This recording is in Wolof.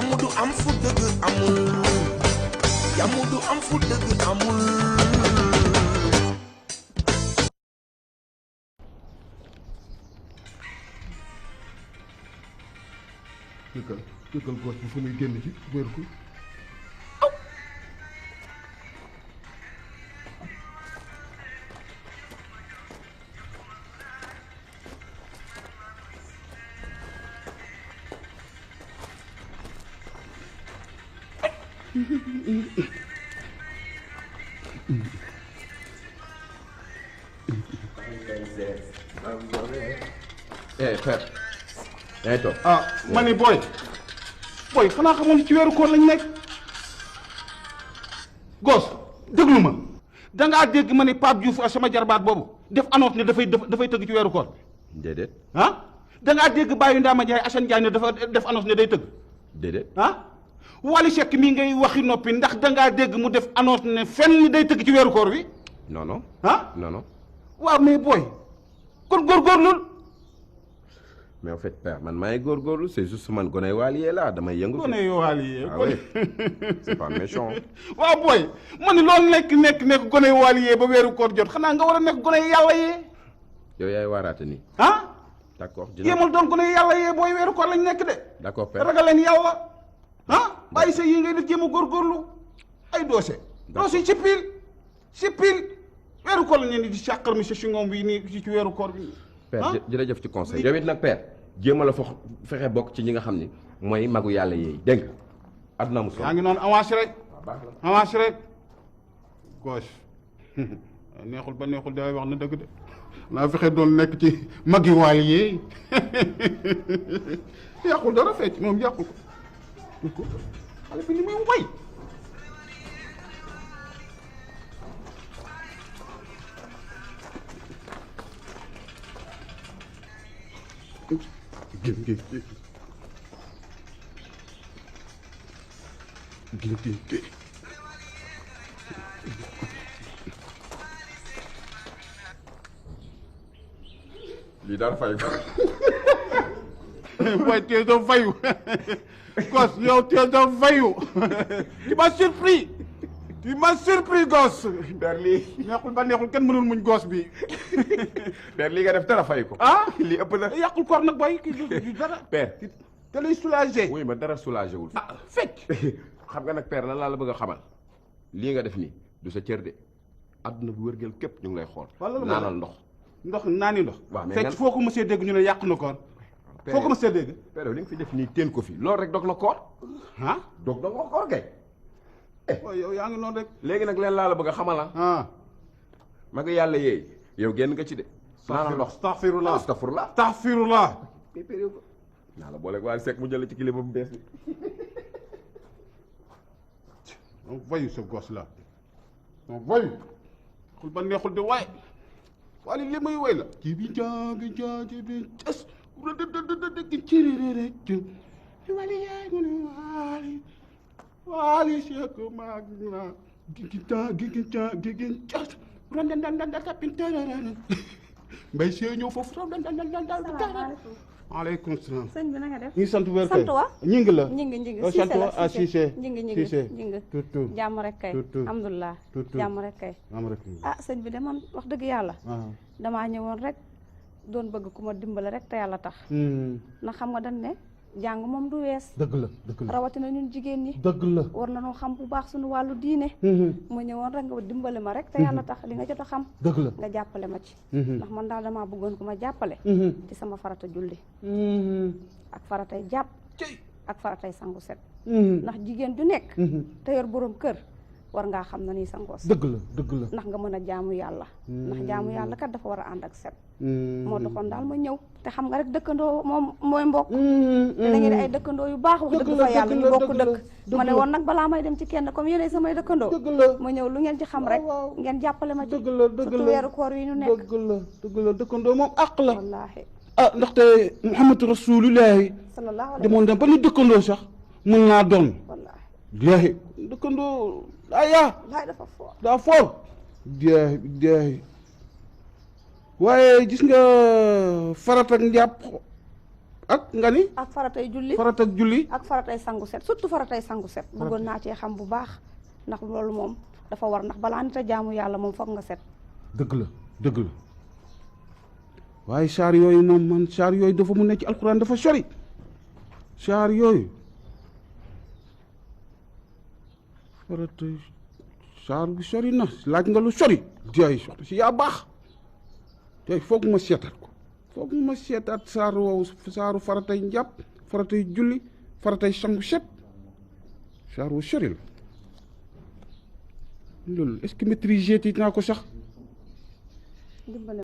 jàmm du am fu dëgg amul jàmm du am fu dëgg amul. dëggal goos bi fu muy génn ci wér ko père yaa ngi toog. ma ni booy xanaa xamoon ni ci weeru koor lañ nekk goos déglu ma dangaa dégg ma ni Pape Diouf sama jarbaat boobu def annonce ne dafay tëgg ci weeru koor déedéet. dangaa dégg Baye Ndama Ndiaye Assane Ndiaye ne dafa def annonce ne day tëgg déedéet. Wally Seck mii ngay waxi noppi ndax dangaa dégg mu def annonce ne fenn day tëgg ci weeru koor bi non non. non non. waaw mais booy kon góorgóorlu. mais en fait père man maa ngi góorgóorlu c'est juste man goney Wally laa damay yëngu. goney Wally oui c'est pas méchant. waaw booy ma ni loolu nekk goney Wally ba weeru koor jot xanaa nga war a nekk goney yàlla yee. yow yaay waaraate nii. d'accord yéemal doon goney yàlla yee booy weeru koor lañ nekk de. d'accord père ragal leen yàlla. bàyyi sa yi ngay def jéem a góorgóorlu ay doose. doose ci pile weeru koor lañ leen di sàqar mi si ngoom bi nii ci weeru koor bi. père jërëjëf ci conseil yow it nag père jéem a la fexe bokk ci ñi nga xam ni mooy magu yàlla yeey dégg nga adduna mu yaa ngi noonu avancé rek gauche neexul ba neexul day wax na dëgg de naa fexe doon nekk ci magi Wally yeey yàqul dara fecc moom yàqul ko xale bi ni muy way lii daal fay ko. waaye teel doon fayu gos yow teel doon fayu tu m'as surpris gos. père lii neexul ba neexul kenn mënul muñ gos bi. père lii nga def dara fay ko. lii ëpp na. yàqul koor nag boy kii dara. père. te lay soulagé. oui ma dara soulagé wul. fekk. xam nga nag père lan laa la bëgg a xamal lii nga def nii du sa cër de adduna bu wërgël képp ñu ngi lay xool. naanal ndox. naani ndox. waaw mais fekk foo ko mësee dégg ñu ne yàq na koor. foo ko mësee dégg. père li nga fi def nii teen ko fi loolu rek dog na koor. dog na koor kay. waaw yow yaa ngi noonu rek. léegi nag leen laa la bëgg a xamal ma nga yàlla yeey yow génn nga ci de. naanal ndox astaghfirullah. naa la booleeg Wally Seck mu jël ci clip bu bees bi. donc voyu sa gosse la donc voyu xul ba neexul de waaye Wally li muy woy la ci bi jaabi cas Wally yaay mu ne Wally Seck maag na gi cas mbay see ñëw foofu maaleykum salaam. sëñ bi na nga def. ñu ngi sant wér kay. sant wa. ñi ngi la. ñi ngi sant wa Cissé. ñi ngi. tuut jàmm rek kay. alhamdulilah. jàmm rek kay. sëñ bi de man wax dëgg yàlla. damaa ñëwoon rek doon bëgg ku ma dimbale rek te yàlla tax. ndax xam nga dañ ne jàng moom du wees. dëgg la rawatina ñun jigéen ñi. dëgg la war nañoo xam bu baax suñu wàllu diine. ma ñëwoon rek nga dimbale ma rek te yàlla tax li nga jot a xam. dëgg la nga jàppale ma ci. ndax man daal damaa bëggoon ku ma jàppale. ci sama farata julli. ak faratay jàpp. ak faratay sangu set. ndax jigéen ju nekk. te yor borom kër war ngaa xam na ni sangoos. dëgg la ndax nga mën a jaamu yàlla. ndax jaamu yàlla kat dafa war a ànd ak set. moo taxoon daal ma ñëw te xam nga rek dëkkandoo moom mooy mbokk. te da ngeen di ay dëkkandoo yu baax wax dëgg fa yàlla ñu bokk dëkk. ma ne woon nag balaa may dem ci kenn comme yéenay samay dëkkandoo. ma ñëw lu ngeen ci xam rek ngeen jàppale ma ci. surtout weeru koor yi ñu nekk. dëgg la dëkkandoo moom àq la. wallaahi. ndaxte Muhammadu Rasulullahi. sallallahu alayhi demoon dem ba ni dëkkandoo sax mën naa doon. wallaahi. jeexi dëkkandoo dafa fort. daa fort. jeexi waaye gis nga farat ak njàpp ak nga ni ak faratay julli farat ak julli ak faratay sangu set surtout faratay sangu set bëggoon naa cee xam bu baax ndax loolu moom dafa war ndax balaa nit a jaamu yàlla moom foog nga set dëgg la waaye saar yooyu moom man saar yooyu dafa mu ne ci alxuraan dafa sori saar yooyu faratay saar bi sori na laaj nga lu sori jaay soxna si yaa baax tey foog ma seetaat ko foog ma seetaat saar woowu saaru faratay njàpp faratay julli faratay sangu set saar wu sori la loolu est-ce que maîtriser naa ko sax dimbale